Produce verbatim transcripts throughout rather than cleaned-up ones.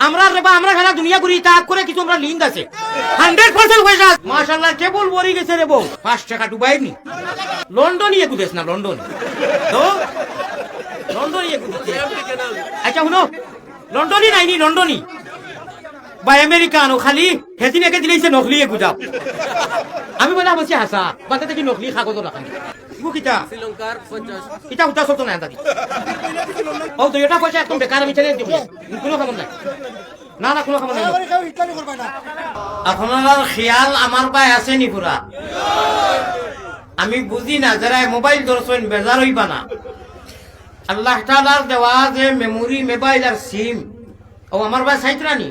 আমরা রে বা, আমরা সারা দুনিয়া ঘুরি, তা করে কিছু আমরা লিঙ্ক আছে। হান্ড্রেড পার্সেন্ট পয়সা আছে। মাশাআল্লাহ, টেবুল ভরি গেছে রে বউ। পাঁচ টাকা ডুবাই নি। লন্ডনি এগু দেশ না, লন্ডনি। তো? লন্ডনি এগু দেশ। আচ্ছা, হুনো। লন্ডনি নাই নি, লন্ডনি। বা আমেরিকানো খালি, হেদিন একে দিলেইছে নকলি এগু যাও। আমি বলে, বলছি হাসা, বাদে দেখি নকলি কাগজ রাখা। ইগু কিতা? শ্রীলঙ্কার পঞ্চাশ। ইটা উঠা চলতো না, আন্দাজি। ও, তো এটা পয়সা একদম বেকার, আমি ছেড়ে দিই। কোনো খবর নাই। না, না, কোনো খবর নাই। আপনারার খেয়াল আমার বায় আছে নি পুরা? আমি বুঝি না, যারা মোবাইল ধরছইন বেজার অইবা না। আল্লাহ তাআলার দেওয়া যে মেমোরি, মোবাইল আর সিম, ও আমার বায় চাইতরা নি?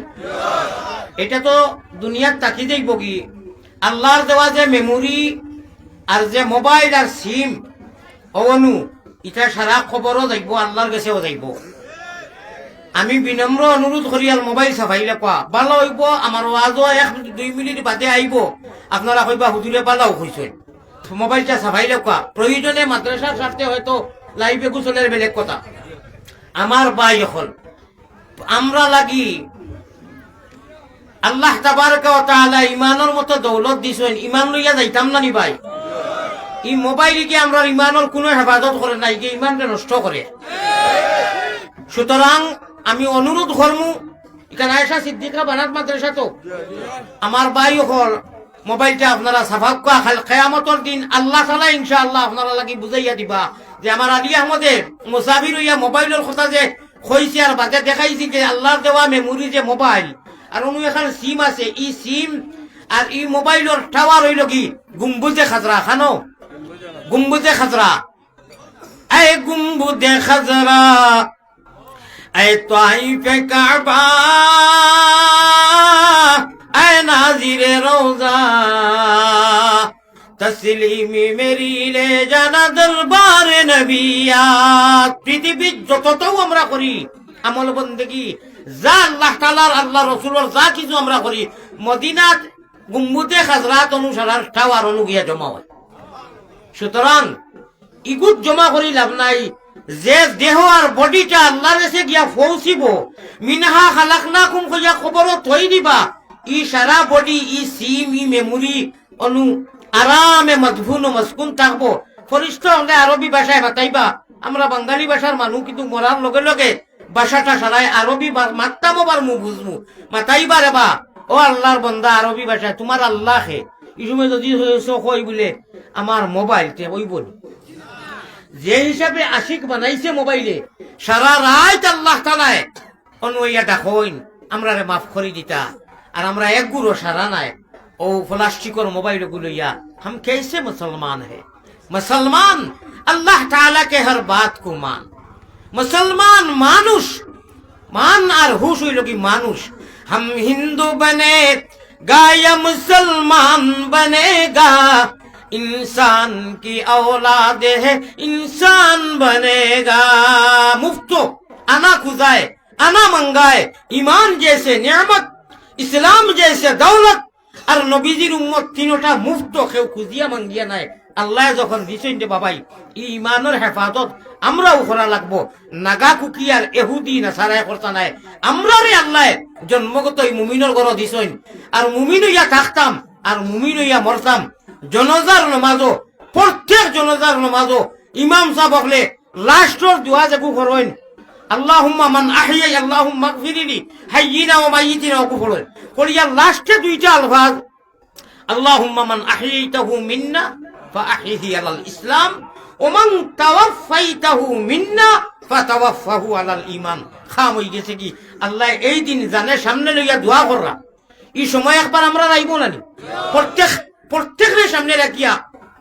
এটা তো দুনিয়ার তাকি যাইবগি। আল্লাহর দেওয়া যে মেমোরি আর যে মোবাইল আর সিম, ও অনু, ইটা সারা কবরও যাইবো, আল্লাহর গেছেও যাইবো। আমি বিনম্র অনুরোধ করি, আর মোবাইল সাফাই লেখা ভালা অইবো, আমার ওয়াজও এক দুই মিনিট বাদে আইবো, আপনারা কইবা হুজুরে ভালাউ কইছইন। মোবাইলটা সাফাই লেখা, প্রয়োজনে মাদ্রাসার স্বার্থে হয়তো লাইভে গোসলের বেলেগ কথা। আমার বায় অকল, আমরা লাগি আল্লাহ তাবারাকা ওয়া তাআলা ইমানর মতো দৌলত দিছইন, ইমান লইয়া যাইতাম না নি ভাই? ই মোবাইল কি আমরার ইমানর কুনু হেফাজত করে না, ইগে ইমানরে নষ্ট করে। সুতরাং আমি অনুরোধ করমু, ইখান আয়েশা সিদ্দিকা বানাত মাদ্রাসা তো, আমার বায় অকল, মোবাইলটা আপনারা সাফাউক্কা, কাল কিয়ামতর দিন আল্লাহ তাআলা ইনশাআল্লাহ আপনারা লাগি বুঝাইয়া দিবা যে আমার আলী আহমদে মুসাফির অইয়া মোবাইলর কথা যে কইছি আর বাদে দেখাইছি যে আল্লাহর দেওয়া মেমোরি যে মোবাইল, আর অনু এখান সিম আছে, ই সিম আর ই মোবাইলর টাওয়ার অইলো কি গুম্বুজে খাজরা, খানো গুম্বুজে খাজরা। এ গুম্বুজে খাজরা, এ তাইফে কাবা, এ নাজিরে রওজা, তসলিমি মেরি লে জানা দরবারে নবিয়াত। পৃথিবীত যততাও আমরা করি, আমল বন্দেগি, যা আল্লাহ তাআলার, আল্লাহ রসুলর যা কিছু আমরা করি, মদিনাত গুম্বুজে খাজরাত অনুসারার টাওয়ার অনু গিয়া জমা অয়। সুতরাং ইগুত জমা করি লাভ নাই। যে দেহ আর বডিটা আল্লাহর গেছে গিয়া পৌঁছিবো, মিনহা খালাকনাকুম কইয়া কবরো থই দিবা, ই সারা বডি, ই সিম, ই মেমোরি, অনু আরামে মদফুন ও মসকুন থাকবো। ফরিস্তা অকলে আরবি ভাষায় মাতাইবা, আমরা বাঙালি ভাষার মানুষ, কিন্তু মরার লগে লগে ভাষাটা সারাই আরবি বা-, মাততামও পারমু, বুঝমু। মাতাইবা রে বা, ও আল্লাহর বন্দা, আরবি ভাষায় তুমার আল্লাহ কে? ই সময় যদি সো কই বুলে, আমার মোবাইল, তে অইবো নি? যে হিসাবে আশিক বানাইছে মোবাইলে, সারা রাইত আল্লাহ তাআলায় অনু ইয়া ডাকইন, আমরারে মাফ করি দিতা। আর আমরা এক গুরু সারা নাই, ও প্লাস্টিকর মোবাইল গুলো ইয়া, হাম কেসে মুসলমান হে? মুসলমান, আল্লাহ তাআলা কে হর বাত কো মান। মুসলমান মানুষ, মান আর হুশ অইলো কি মানুষ। হাম হিন্দু বনে গা ইয়া মুসলমান বনে গা, ইনসান কি ঔলাদ হে ইনসান বনে গা। মুফত আনা খুজায়, আনা মাঙ্গায়, ইমান জেসে নিয়ামত, ইসলাম জেসে দৌলত, আর নবীজির উম্মত, তিনোটা মুফত, কেউ খুজিয়া মাঙ্গিয়া নায়। আল্লায় যখন দিছইন রে বাবাই, ই ইমানর হেফাজত আমরাও করা লাগবো। নাগা কুকি আর এহুদি নাসারায় করতা নায়। আমরারে আল্লায় জন্মগত ই মুমিনর ঘরো দিছইন, আর মুমিন অইয়া থাকতাম, আর মুমিন অইয়া মরতাম। জনাজার নমাজো, প্রত্যেক জনাজার নমাজো ইমাম সাব অকলে লাস্টর দোয়া যেগু করইন, আল্লাহুম্মা মান আহইয়া, আল্লাহুম্মা গফিরলি হাইয়িনা ওয়া মাইয়িতিনা, অগু পড়ইন। পড়িয়া লাস্টে দুইটা আলফাজ, আল্লাহুম্মা মান আহইয়াইতাহু মিন্না ফাআহইহি আলাল ইসলাম, ওয়া মান তাওয়াফফাইতাহু মিন্না ফাতাওয়াফফাহু আলাল ঈমান। কাম অইগেছে কি? আল্লায় এই দিন জানে সামনে লইয়া দোয়া কররা। ই সময় একবার আমরার আইবো না নি? প্রত্যেক, প্রত্যেকরে সামনে রাখিয়া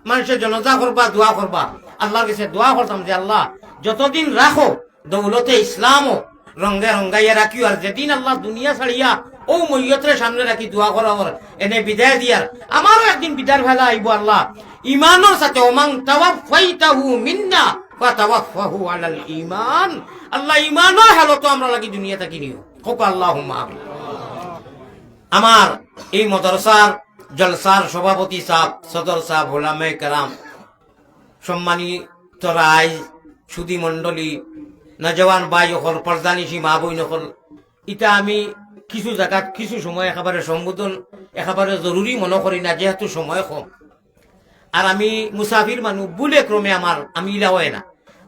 মানষে জনাজা করবা, দোয়া করবা। আল্লাহর গেছে দোয়া করতাম যে, "আল্লাহ, যতদিন রাখো, দৌলতে ইসলামও রঙ্গে রঙ্গাইয়া রাখিও, আর যেদিন আল্লাহ দুনিয়া ছাড়িয়া অউ মইয়তরে সামনে রাখি দোয়া করা অর, এনে বিদায় দিয়ার, আমারও একদিন বিদায় বেলা আইবো আল্লাহ, ইমানর সাথে, ওমান তাওয়াফফাইতাহু মিন্না ফাতাওয়াফফাহু আলাল ঈমান।" আল্লাহ, ইমানর হালতো আমরার লাগি দুনিয়া থাকি নিও। কউক্কা আল্লাহুম্মা আমিন। আমার এই মাদ্রাসার জলসার সভাপতি সাব, সদর সাব, ওলামায়ে কেরাম, সম্মানিত রাইজ, সুধী মণ্ডলী, নওজোয়ান ভাই অকল, পর্দানিশী মা বইন অকল, ইতা আমি কিছু জাগাত কিছু সময় একেবারে সম্বোধন একেবারে জরুরি মনো করি না, যেহেতু সময় কম। আর আমি মুসাফির মানুষ, ভুলে ক্রমে আমার, আমি ইলা অয় না।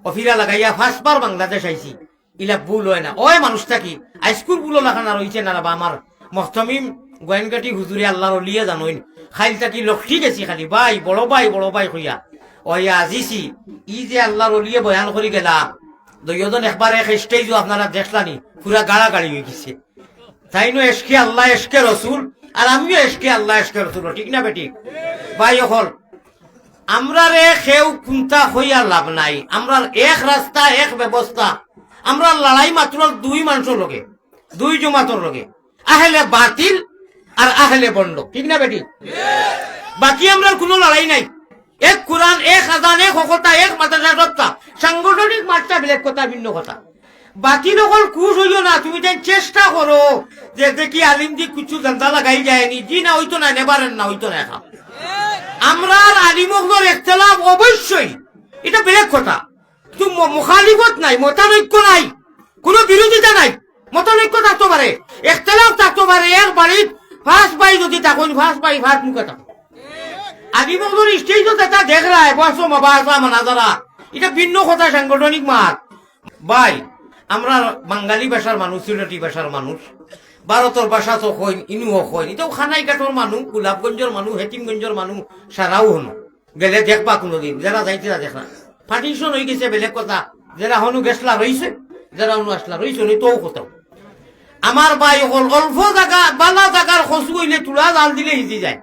অফিরা লাগাইয়া পাঁচবার বাংলাদেশ আইছি, ইলা ভুল অয় না। অয় মানুষ থাকি, আইজকুর ভুল লাখান আর অইছে না রে বা আমার। মহতমিম গোয়াইনঘাটি হুজুরে আল্লার অলিয়ে জানইন, খাইল থাকি লকটি গেছি খালি, "ভাই, বড় ভাই, বড় ভাই" কইয়া। অয় আজিছি, ই যে আল্লার অলিয়ে বয়ান করি গেলা, দুইজন একবার এক স্টেজও আপনারা দেখলানি, পুরা গাড়াগাড়ি অই গেছে। তাইনও এশকে আল্লাহ, এশকে রসুল, আর আমিও এশকে আল্লাহ, এশকে রসুল, ঠিক না বেঠিক? ভাই অকল, আমরারে কেউ কুন্তা কইয়া লাভ নাই। আমরার এক রাস্তা, এক ব্যবস্থা। আমরার লড়াই মাত্র দুই মানষর লগে, দুই জমাতর লগে, আহলে বাতিল আর আহলে ভণ্ড, ঠিক না বেঠিক? বাকি আমরার কুনু লড়াই নাই। এক কোরআন, এক আজান, এক হকলতা, এক মাদ্রাসা সবতা। সাংগঠনিক মাতটা বেলেগ কথা, ভিন্ন কথা। বাতিল অকল খুশ অইও না, তুমি তাইন চেষ্টা করো যে দেখি আলিম দি কিছু ধান্দা লাগাই যায়নি, জি না অইতো না, নেবার না অইতো না। এখন আমরার আলিম অকলর একতলাফ অবশ্যই, ইটা বেলেগ কথা। কিন্তু ম-, মুখালিফত নাই, মতানৈক্য নাই, কুনু বিরোধিতা নাই। মতানৈক্য থাকতো পারে, একতলাফ থাকতো পারে, এক বাড়িত পাঁচ ভাই যদি থাকইন, পাঁচ ভাই পাঁচ মুখা থাকইন। আলিম অকলর স্টেজও যেটা দেখরায়, বসো মাবাসা মানাজারা, ইটা ভিন্ন কথা, সাংগঠনিক মাত। ভাই, আমরার বাঙালি ভাষার মানুষ, সিলেটি ভাষার মানুষ, ভারতর ভাষা তো কইন, ইনুও কইন, ইটাও কানাইঘাটর মানুষ, গোলাপগঞ্জর মানুষ, হেকিমগঞ্জর মানুষ, সারাও হনো। গেলে দেখবা কুনুদিন, যেরা যাইতরা দেখরা। পার্টিশন অই গেছে বেলেগ কথা, যেরা হনু গেছলা রইছে, যেরা হনু আসলা রইছে, নি তো কথাও। আমার ভাই অকল, অল্প জাগা, বালা জাগার কচু অইলে তুলা জাল দিলে হিজি যায়।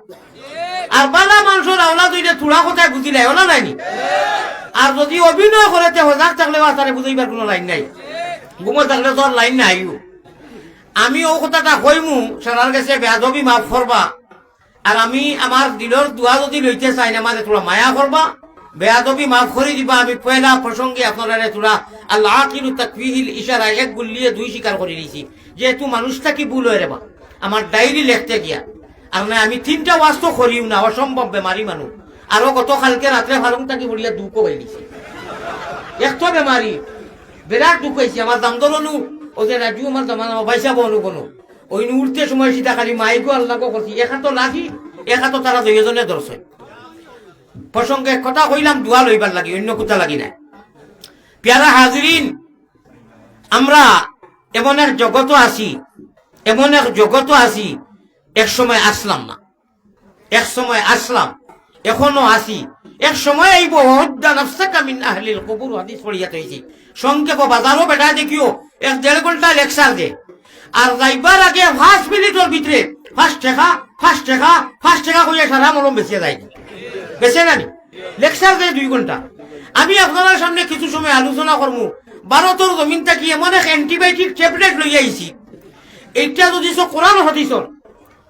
আর বালা মানষর আওলাদ অইলে তুলা কথায় বুঝিলায়, অলা নায়নি? আর যদি অভিনয় করে তে হজাগ থাকলে বা তারে বুঝাইবার কুনু লাইন নাই। ঘুমো থাকলে তো আর লাইন নাই। আমি অউ কথাটা কইমু, সারার গেছে বেয়াদবি মাফ করবা। আর আমি আমার দিলর দোয়া যদি লইতে চাইন, আমারে থুড়া মায়া করবা, বেয়াদবি মাফ করি দিবা। আমি পয়লা প্রসঙ্গে আপনারারে থুড়া আল আকিলু তাকফিহিল ইশারা, এক গুল্লিয়ে দুই শিকার করি নিছি। যেহেতু মানুষ থাকি ভুল অয় রে বা, আমার ডায়েরি লেখতে গিয়া। আর না, আমি তিনটা ওয়াজ তো করিও না, অসম্ভব বেমারি মানুষ। আরো গত কালকে রাত্রে ফালুং থাকি পড়িয়া দুঃখ পাইলিছি। এক তো বেমারি, বিরাট দুঃখ পাইছি। আমার দামদর অনু, ও যে রাজু আমার দামান, আমার ভাইসাব অনু কোনো। ওই উঠতে সময় সিধা খালি মাইগো আল্লাহ গো করছি, এক হাতো লাঠি, এক হাতো তারা দুইজনে ধরছে। প্রসঙ্গে কথা কইলাম দোয়া লইবার লাগি, অন্য কথা লাগি নাই। পেয়ারা হাজিরিন, আমরা এমন এক জগতো আছি, এমন এক জগতো আছি, এক সময় আসলাম না, এক সময় আসলাম, এখনো আছি, এক সময় আইবো, "ওয়াউদ্দা নাফসাকা মিন আহলিল কুবুর", হাদিস পড়িয়া থইছি। সংক্ষেপ বাজারও বেটা দেখিও, এক দেড় ঘন্টা লেকচার দে। আর যাইবার আগে পাঁচ মিনিটর ভিতরে পাঁচ টেকা, পাঁচ টেকা, পাঁচ টেকা কইয়া সারা মলম বেচিয়া যায়। বেচে না নি? লেকচার দেয় দুই ঘন্টা। আমি আপনারার সামনে কিছু সময় আলোচনা করমু। ভারতর জমিন থাকি এমন এক অ্যান্টিবায়োটিক ট্যাবলেট লইয়া আইছি। এইটা যদি সব কোরআন হাদিসর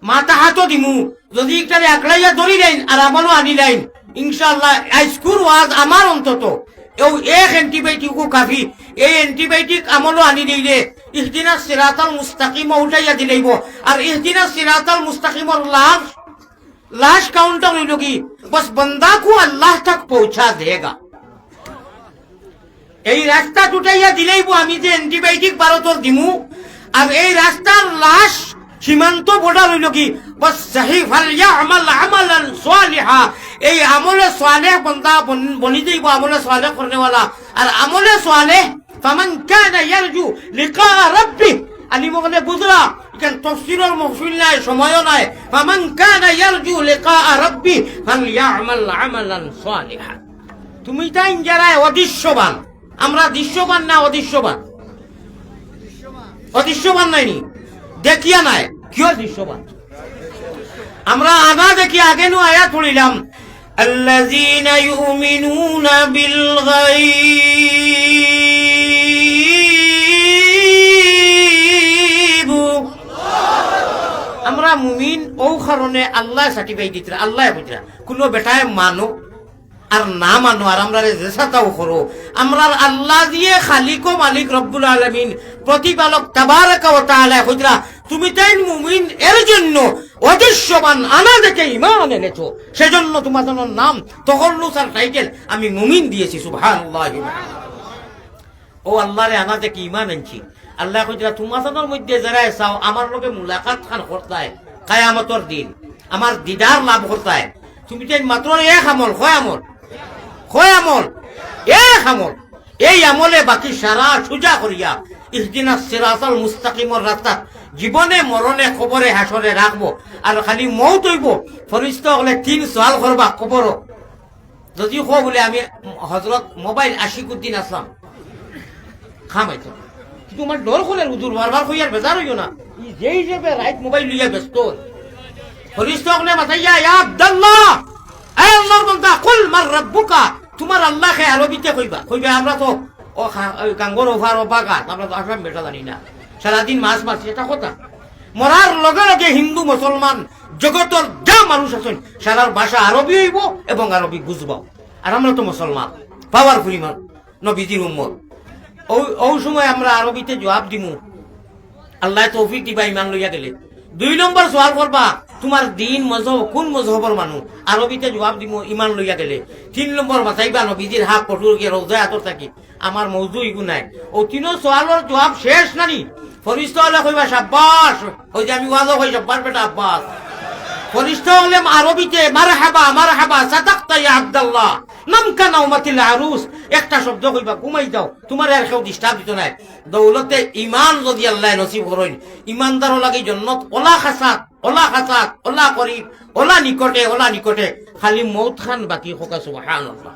মাথা হাতো দিমু, যদি ইটারে আকড়াইয়া ধরি লাইন আর আমলও আনি লাইন, ইনশাআল্লাহ আইজকুর ওয়াজ আমার অন্তত এও এক অ্যান্টিবায়োটিকও কাফি। এই অ্যান্টিবায়োটিক আমলও আনি দিলে ইহদিনাস সিরাতাল মুস্তাকিমও উঠাইয়া দিলাইবো। আর ইহদিনাস সিরাতাল মুস্তাকিমর লাশ, লাশ কাউন্টার অইল কি, বস বন্দা কো আল্লাহ তক পৌঁছা দেগা। এই রাস্তা টুটাইয়া দিলাইবো আমি যে অ্যান্টিবায়োটিক ভারতর দিমু, আর এই রাস্তার লাশ সীমান্ত বর্ডার অইল কি, বস সহি ফালইয়ামাল আমালান সালিহা, এই আমলে সালেহ বন্দা বন-, বনি যাইবো, আমলে সালেহ করনেওয়ালা। আর আমলে সালেহ, ফামান কানা ইয়ারজু লিকা রাব্বি, আলিম অকলে বুঝরা, ইখান তফসিরর মহফিল নায়, সময়ও নায়। ফামান কানা ইয়ারজু লিকা রাব্বি ফালইয়ামাল আমালান সালিহা। তুমি তাইন যারা অদৃশ্যবান, আমরা দৃশ্যবান না অদৃশ্যবান? অদৃশ্যবান নায়নি? দেখিয়া নায়, কিয় দৃশ্যবান? আমরা আনা দেখি আগে নু আয়াত পড়িলাম, الذين يؤمنون بالغيب। আমরা মুমিন, অউ কারণে আল্লায় সার্টিফাই দিতরা, আল্লায় বুঝরা। কুনু বেটায় মানো, আর না মানো, আর আমরারে যে সাতাও করো, আমরার আল্লাহ যিয়ে খালিক ও মালিক রব্বুল আলামিন, প্রতিপালক তাবারাকা ওয়া তাআলা কইতরা, তুমি তাইন মুমিন, এর জন্য অদৃশ্যবান আনা দেখে ঈমান এনেছো, সেজন্য তোমাদের নাম তখল্লুস আর টাইটেল আমি মুমিন দিয়েছি। সুবহানাল্লাহ। ও আল্লাহরে আনা দেখে ঈমান আনছি, আল্লায় কইতরা, "তুমার সাথর মধ্যে যেরায় চাও আমার লগে মুলাকাত খান করতায়, কায়ামতর দিন আমার দিদার লাভ করতায়, তুমি তাইন মাত্র এক আমল, কয় আমল? কয় আমল? এক আমল। এই আমলে বাকি সারা সুজা করিয়া ইহদিনাস সিরাতাল মুস্তাকিমর রাস্তাত জীবনে মরণে কবরে হাশরে রাখবো। আর খালি মউত অইবো, ফিরিস্তা অকলে তিন সওয়াল করবা কবরো।" যদি কও বুলে, "আমি হজরত মোবাইল আশিকুদ্দিন আসলাম, খামাইতো।" কিন্তু আমার ডর করের হুজুর, বারবার কইয়ার বেজার অইও না। ই যেই যে বে রাইত মোবাইল লইয়া ব্যস্ত। ফিরিস্তা অকলে মাতাইয়া, "ইয়া আব্দুল্লাহ, এ আল্লাহর বান্দা, কুল মান রাব্বুকা।" তুমার আল্লাহ কে আরবিতে কইবা। কইবা, "আমরা তো ও খা-, ওই গাঙ্গর ওফার ও বাগান, আমরা তো আসাম বেটা জানি না। সারাদিন মাছ মারছি, এটা কথা।" মরার লগে লগে হিন্দু মুসলমান জগতর যা মানুষ আছইন, সারার ভাষা আরবি অইবো এবং আরবি বুঝবো। আর আমরা তো মুসলমান, পাওয়ারফুল ইমান, নবীজির উম্মত। ও, ও সময় আমরা আরবিতে জবাব দিমু, আল্লায় তৌফিক দিবা ইমান লইয়া গেলে। দুই নম্বর সওয়াল করবা, "তুমার দিন মজহব, কুন মজহবর মানুষ?" আরবিতে জবাব দিমু, "ইমান লইয়া গেলে।" তিন নম্বর মাতাইবা নবীজির হাত পটুর গিয়া রওজায় আতর থাকি। আমার মৌজু ইগু নাই। ও তিনো সওয়ালর জবাব শেষ নানি? ফিরিস্তা অকলে কইবা, "শাবাশ।" ওই যে আমি ওয়াজও কই, "শাবাশ বেটা আব্বাস।" ফিরিস্তা অকলে আরবিতে, "মারহাবা, মারহাবা, সাদাক্তা ইয়া আব্দুল্লাহ, নাম কানাউমাতিল আরুস।" একটা শব্দ কইবা, "ঘুমাই যাও, তুমারে আর কেউ disturb দিতো নায়।" দৌলতে ইমান যদি আল্লায় নসিব করইন, ইমানদারর লাগি জন্নত ওলা খাসাত, ওলা খাসাত, ওলা করিব, ওলা নিকটে, ওলা নিকটে, খালি মউত খান বাকি। কউক্কা সুবহানাল্লাহ।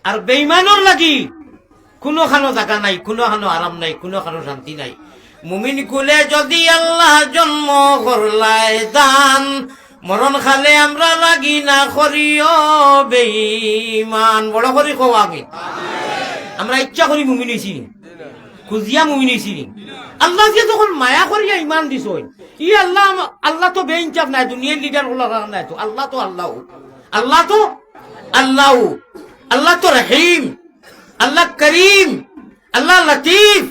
আর বেইমানর লাগি কুনুখানো জাগা নাই, কুনুখানো আরাম নাই, কুনুখানো শান্তি নাই। মুমিন কুলে যদি আল্লাহ জন্ম করলায় দান, মরণ কালে আমরা লাগি না করিও বেইমান। বড় করি কও আমিন। আমরা ইচ্ছা করি মুমিন অইছি নি? খুজিয়া মুমিন অইছি নি? আল্লায় যে যখন মায়া করিয়া ইমান দিছইন, ই আল্লাহ, আল্লাহ তো বেইনসাফ নায়, দুনিয়ার লিডার অকলর লাখান নায় তো। আল্লাহ তো আল্লাহ, আল্লাহ তো আল্লাহ, আল্লাহ তো রহিম, আল্লাহ করিম, আল্লাহ লতিফ,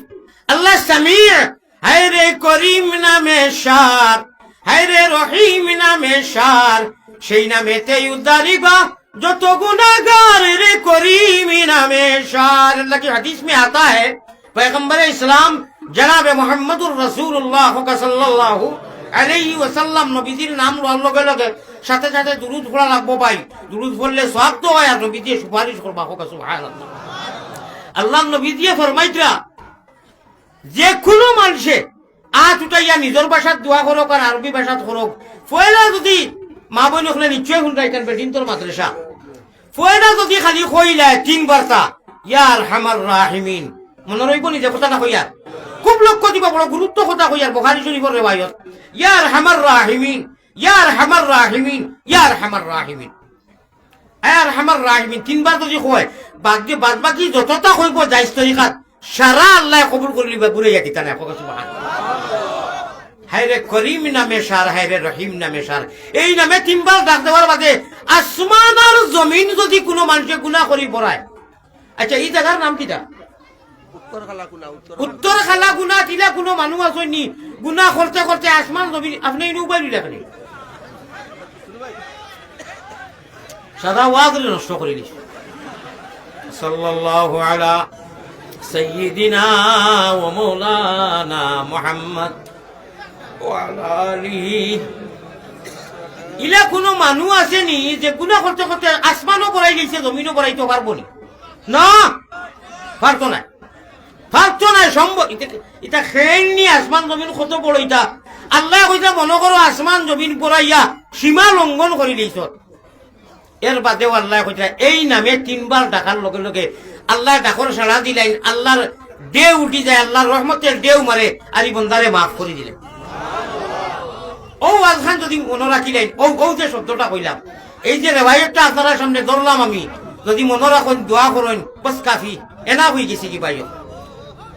আল্লাহ সামিউ। হায় রে করিম নামে সার, হায় রে রহিম নামে সার, সেই নামেতেই উদ্ধারিবা যত গুনাগার রে করিম নামে সার। এর লাগি হাদিস মে আতা হ্যায়, পয়গম্বরে ইসলাম জনাবে মুহাম্মদুর রাসূলুল্লাহ সাল্লাল্লাহু আলাইহি ওয়াসাল্লাম নবীজির নাম লওয়ার লগে লগে সাথে সাথে দুরুদ পড়া লাগবো ভাই। দুরুদ পড়লে সওয়াব তো হয় আর নবীজিয়ে সুপারিশ করবা। কউক্কা সুবহানাল্লাহ। আল্লাহর নবীজিয়ে ফরমাইতরা, যে কুনু মানষে আত উঠাইয়া নিজর ভাষাত দোয়া করউক আর আরবি ভাষাত করউক, পয়লা যদি, মা-বইন অকলে নিশ্চয় হুনরায়, ইখান বেটিন্তর মাদ্রাসা, পয়লা যদি খালি কইলায় তিনবার তা, "ইয়া আরহামার রাহিমিন", মনো রইবো নি যে কথাটা কইয়ার? খুব লক্ষ্য দিবা, বড় গুরুত্ব কথা কইয়ার, বুখারী শরীফর রেওয়ায়ত। "ইয়া আরহামার রাহিমিন, ইয়া আরহামার রাহিমিন, ইয়া আরহামার রাহিমিন।" আয় আরহামার রাহিমিন তিনবার যদি কয়, বাদ দি-, বাদ বাকি যততা কইবো জায়েজ তরিকাত, সারা আল্লায় কবুল করিলিবা, ঘুরাইয়া দিতা নায়। কউক্কা সুবহানাল্লাহ। হায় রে করিম নামে সার, হায় রে রহিম নামে সার। এই নামে তিনবার ডাক দেওয়ার বাদে আসমান আর জমিন যদি কুনু মানষে গুনা করি বরায়, আচ্ছা, ই জাগার নাম কিতা? উত্তর খালাকুনা, উত্তর উত্তর খালাকুনা। তিলা কুনু মানুষ আছইন নি, গুনা করতে করতে আসমান জমিন, আপনে ইনো উবাই লইলা কেনে? সারা ওয়াজরে নষ্ট করি দিছে। সাল্লাল্লাহু আলা সাইয়্যিদিনা ওয়া মাওলানা মুহাম্মদ ওয়া আলা আলিহি। ইলা কুনু মানুষ আছে নি যে গুনা করতে করতে আসমানও বরাই গেছে, জমিনও বরাইতো পারবো নি? না, পারতো নায়। পারতো নায়, সম্ভব। ইতা, ইতা খেইন নি, আসমান জমিন কত বড় ইতা। আল্লায় কইতা, মনো করো আসমান জমিন বরাইয়া সীমা লঙ্ঘন করিলিছো। এর বাদেও আল্লায় কইতা, এই নামে তিনবার ডাকার লগে লগে আল্লায় ডাকর সাড়া দিলাইন, আল্লাহর ঢেউ উঠি যায়, আল্লাহর রহমতের ঢেউ মারে, আর ই বন্দারে মাফ করি দিলে। অউ ওয়াজখান যদি মনো রাখিলাইন, অউ, অউ যে শব্দটা কইলাম, এই যে রেওয়ায়তটা আপনারার সামনে ধরলাম আমি, যদি মনো রাখইন, দোয়া করইন, বস কাফি, এনাফ অইগেছে কি ভাইও।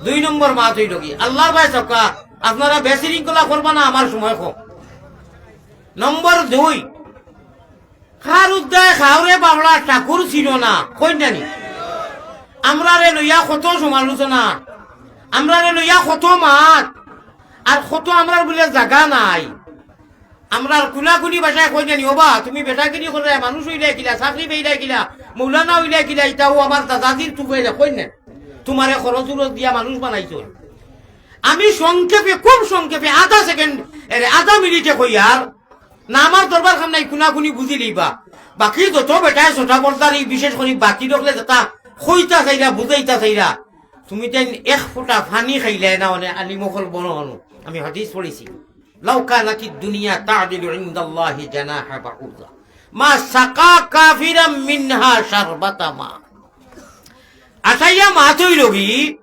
দুই নম্বর মাত অইলো কি, আল্লাহর ভাই সবকা, আপনারা বেশৃঙ্খলা করবা না, আমার সময় কম। নম্বর দুই, কার উদ্দায় খাওরে বাবলা ঠাকুর ছিল না, কইন না নি? আমরারে লইয়া কত সমালোচনা, আমরারে লইয়া কত মাত, আর কত আমরার বুলে জাগা নাই। আমরার কুনাকুনি ভাষায় কইন না নি, "ওবা, তুমি বেটাগিরি কররায়, মানুষ অইলায় কিলা, চাকরি পাইলায় কিলা, মৌলানা অইলায় কিলা, ইতা অউ আমার দাদাজির তুফাইলা", কইন না। তুমারে খরচ উরচ দিয়া মানুষ বানাইছইন। আমি সংক্ষেপে, খুব সংক্ষেপে, আধা সেকেন্ড, এরে আধা মিনিটে কইয়ার, না আমার দরবার খান নাই, কুনাকুনি বুঝি লইবা। বাকি যত বেটায় ছটা পর্দার এই বিশেষ করি বাকি রকলে যেটা কইতা চাইরা, বুঝাইতা চাইরা, তুমি তাইন এক ফুটা পানি খাইলায় না, অনে আলিম অকল বড় হনো। আমি হাদিস পড়ছি, "লাউ কানাতিদ দুনিয়া তা'দিলু ইনদাল্লাহি জানাহা বাউদা, মা সাকা কাফিরাম মিনহা শারবাতা মা।" আটাইয়া মাত অইল কি,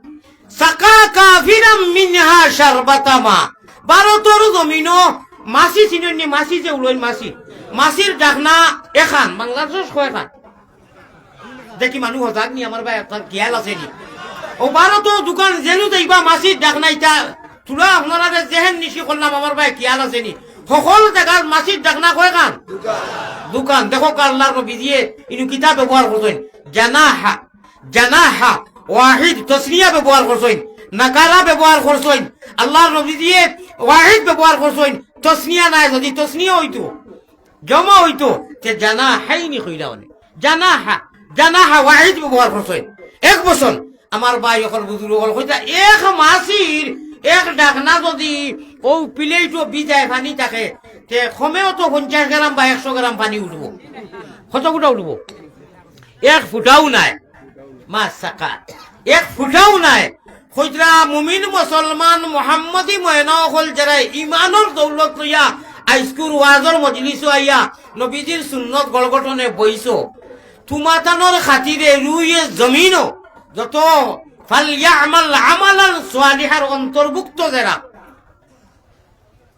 "সাকা কাফিরাম মিনহা শারবাতা মা।" ভারতর জমিনো মাছি চিনইন নি, মাছি যে উড়ইন মাছি, মাছির ডাকনা এখান, বাংলাদেশ কয়খান? দেখি মানুষ হজাগ নি, আমার ভাই আপনার খেয়াল আছে নি? ও ভারতর দোকান যেনু যাইবা মাছির ডাকনা ইটা, তুলা আপনারা যে জেহেন নিশি করলাম আমার ভাই খেয়াল আছে নি? সকল জাগার মাছির ডাকনা কয়খান? দোকান। দেখো আল্লাহর নবীজিয়ে ইনু কিতা ব্যবহার করছইন, জানাহা, জানাহা ওয়াহিদ তসনিয়া ব্যবহার করছইন, নাকারা ব্যবহার করছইন, আল্লাহর নবীজিয়ে ওয়াহিদ ব্যবহার করছইন, তসনিয়া নাই, যদি তসনিয়া অইতো, জমা অইতো, তে জানাহাইনি কইলা অনে। জানাহা, জানাহা ওয়াহিদ ব্যবহার করছইন। এক বছর আমার ভাই অকল বুজুর্গ অকল কইতা, এক মাছির এক ডাকনা যদি ও প্লেটো ভিজায় পানি থাকে, তে কমেও তো পঞ্চাশ গ্রাম বা একশো গ্রাম পানি উঠবো। কত ফুটা উঠবো? এক ফুটাও নাই। মা সাকা, এক ফুটাও নাই। কইতরা মুমিন মুসলমান মোহাম্মদী ময়না অকল যারা ইমানর দৌলত লইয়া আইজকুর ওয়াজর মজলিসো আইয়া নবীজির সুন্নত গড়গঠনে বইছো, তুমাতানর খাতিরে রুয়ে জমিনো যত ফালইয়ামাল আমালান সালিহার অন্তর্ভুক্ত যারা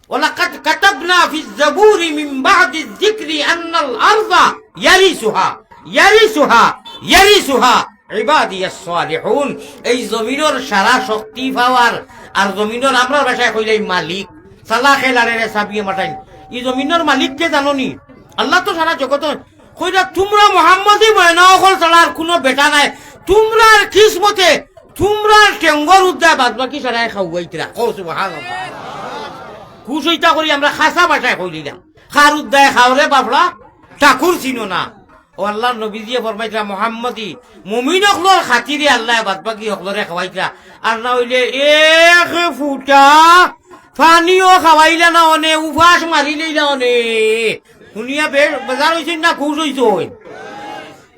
ওয়ালাকাদ কাতাবনা ফিজ জাবুরি মিন বাদিয যিকরি আন্নাল আরযা ইয়ারিসুহা, ইয়ারিসুহা, ইয়ারিসুহা ইবাদিয়াস সালিহুন। এই জমিনর সারা শক্তি পাওয়ার, আর জমিনর আমরার ভাষায় কইলে এই মালিক, সালা খেলারে রে সাবিয়ে মাঠাইন। এই জমিনর মালিক কে জানো নি? আল্লাহ তো সারা জগত কইরা তুমরা মোহাম্মদী ময়না অকল ছাড়া আর কুনু বেটা নাই। তুমরার কিসমতে তুমরার টেঙ্গর উদ্দায় বাদ বাকি সারায় খাওয়াইতরা। কও সুবহানাল্লাহ। খুশ অইতা করি আমরা খাসা ভাষায় কইলিলাম। খার উদ্দায় খাওরে বাফড়া ঠাকুর চিনো না। ও আল্লাহর নবীজিয়ে ফরমাইতরা মোহাম্মদী মুমিন অকলর খাতিরে আল্লায় বাদ বাকি অকলরে খাওয়াইতরা। আর না অইলে এক ফুটা পানিও খাওয়াইলা না অনে, উপাস মারি লইলা অনে। হুনিয়া বেশ বেজার অইছইন না খুশ অইছইন?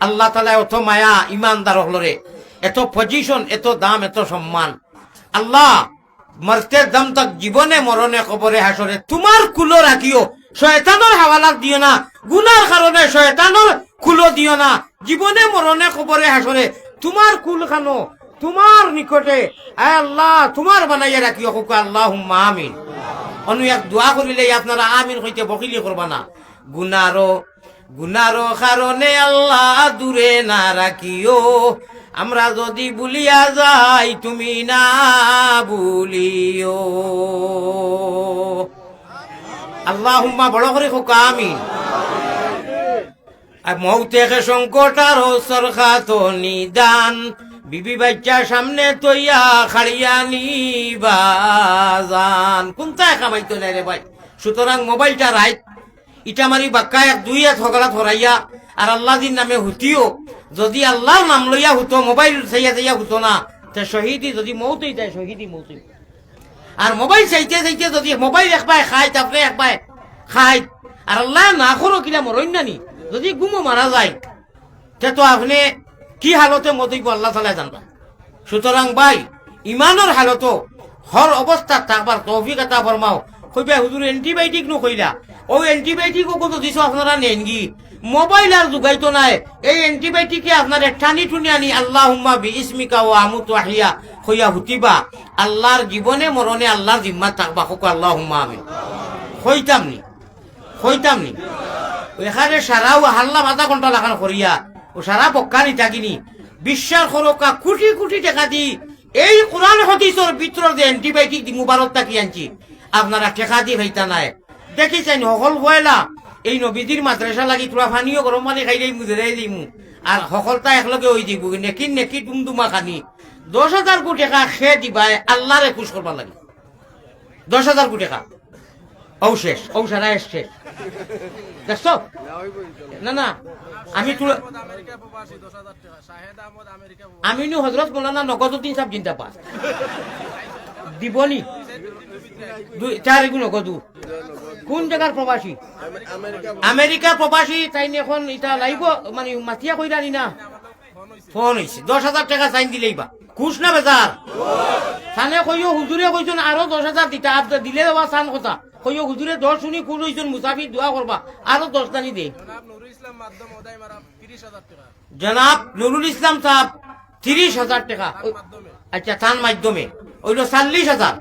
আল্লাহ তাআলায় অত মায়া ইমানদার অকলরে, এত পজিশন, এত দাম, এত সম্মান। আল্লাহ, মরতে দম তক, জীবনে মরণে কবরে হাশরে তুমার কুলো রাখিও, শয়তানর হাওয়ালাত দিও না, গুনার কারণে শয়তানর কুলো দিও না, জীবনে মরণে কবরে হাশরে তুমার কুল খানো, তুমার নিকটে, আয় আল্লাহ, তুমার বানাইয়া রাখিও, কউক্কা আল্লাহুম্মা আমিন। অনু এক দোয়া করিলে আপনারা আমিন কইতে বকিলি করবা না। গুনারো, গুনারো কারণে আল্লাহ দূরে না রাখিও, আমরা যদি ভুলিয়া যাই তুমি না ভুলিও। আল্লাহুম্মা বড় করি কউক্কা আমিন। আর মউতে কে সংকট আর অবসর খাতো নিদান, বিবি বাচ্চা সামনে তইয়া খাড়িয়া নিবা জান। কুনটায় কামাইতো নাই রে ভাই। সুতরাং মোবাইলটা রাইত, ইটা মারি বাক্কা এক দুই এক হগলাত হরাইয়া, আর আল্লাহজির নামে হুতিও। যদি আল্লাহর নাম লইয়া হুতো, মোবাইল চাইয়া চাইয়া হুতো না, তে শহীদি যদি মউত অই যায়, শহীদি মউত অই। আর মোবাইল চাইতে চাইতে যদি মোবাইল একবায় খাইত, আপনে একবায় খাইত, আর আল্লাহ না করো কিলা মরইন না নি, যদি ঘুমো মারা যায়, তে তো আপনে কি হালতে মত অইবো আল্লাহ তাআলায় জানবা। সুতরাং ভাই, ইমানর হালতো হর অবস্থাত থাকবার তৌফিক আতা ফরমাও। কইবা, "হুজুর, antibiotic নু কইলা, অউ antibiotic অগু তো দিছো আপনারা নেইনগি, মোবাইল আর জুগাইতো নায়, এই antibiotic এ আপনারে টানি টুনি আনি আল্লাহুম্মা বি ইসমিকা ওয়া আমুতু ওয়া আহইয়া কইয়া হুতিবা।" আল্লাহর জীবনে মরণে আল্লাহর জিম্মাত থাকবা, কউক্কা আল্লাহুম্মা আমিন। কইতাম নি, কইতাম নি। অউ এখানে সারাও হারলাম আধা ঘন্টা লাখান করিয়া, অউ সারা বক্কা নি থাকিনি। বিশ্বাস করউক্কা, কুটি কুটি টেকা দি এই কোরআন হাদিসর ভিতরর যে antibiotic দি মুবারক থাকি আনছি, আপনারা টেকা দি পাইতা নায়। দেখি চাইন, হকল পয়লা এই নবীজির মাদ্রাসা লাগি থুড়া পানিও গরম পানি খাইলেই মুজেরাই দিমু। আর হকলতা একলগে অই দিবো, নেকির নেকি ডুমডুমা খানি। দশ হাজার কু টেকা খে দিবায় আল্লাহরে খুশ করবার লাগি। দশ হাজার কু টেকা। অউ শেষ, অউ সারা শেষ। দেখছো? না, না, আমি তুলে আহমদ আমেরিকা প্রবাসী, দশ হাজার টাকা। শাহেদ আহমদ আমেরিকা প্রবাসী। আমিনু হজরত মৌলানা নগদউদ্দিন সাহেব জিন্দাবাদ। দিবনি? দুই, চার এগু নগদউ। কোন জাগার প্রবাসী? আমেরিকা প্রবাসী। তাইন অখন ইতা লাইভ, মানে, মাতিয়া কইরা নি না? ফোন অইছে। দশ হাজার টাকা চাইন দিলাইবা। খুশ না বেজার? তানে কইও হুজুরে কইছইন আরো দশ হাজার দিতা, আর দিলে দেওয়া চান কথা। কইও হুজুরে দশ হুনি খুশ অইছইন, মুসাফির দোয়া করবা, আরো দশ দানি দে। জনাব নুরুল ইসলাম মাধ্যম, ওদাই মারা, তিরিশ হাজার টাকা। জনাব নুরুল ইসলাম সাহেব, তিরিশ হাজার টাকা। তার মাধ্যমে। আচ্ছা, তান মাধ্যমে। অইলো চল্লিশ হাজার।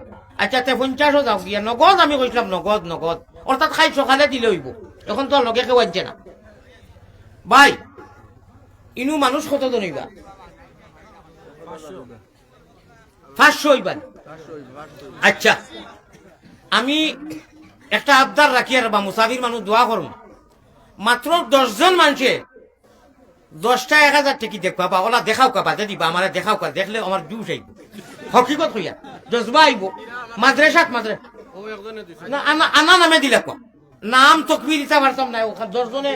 আচ্ছা, তে পঞ্চাশও যাও গিয়া। নগদ আমি কইছিলাম, নগদ, নগদ। অর্থাৎ কাইল সকালে দিলে অইবো। অখন তো আর লগে কেউ আনছে না। ভাই, ইনু মানুষ কতজন অইবা? পাঁচশো অইবা। আচ্ছা, আমি একটা আবদার রাখি আর বা মুসাফির মানুষ দোয়া করুন, মাত্র দশ জন মানষে দশটা এক হাজার টেকি দেখবা বা ওলা দেখাউক্কা, বাদে দিবা, আমারে দেখাউক্কা, দেখলে আমার জুশ আইবো। হকিকত কইয়া, জজবা আইবো। মাদ্রাসাত মাদ্রাসা না, আনা, আনা নামে দিলাউক্কা। নাম তকবির ইতা পারতাম না, অখান দশ জনে।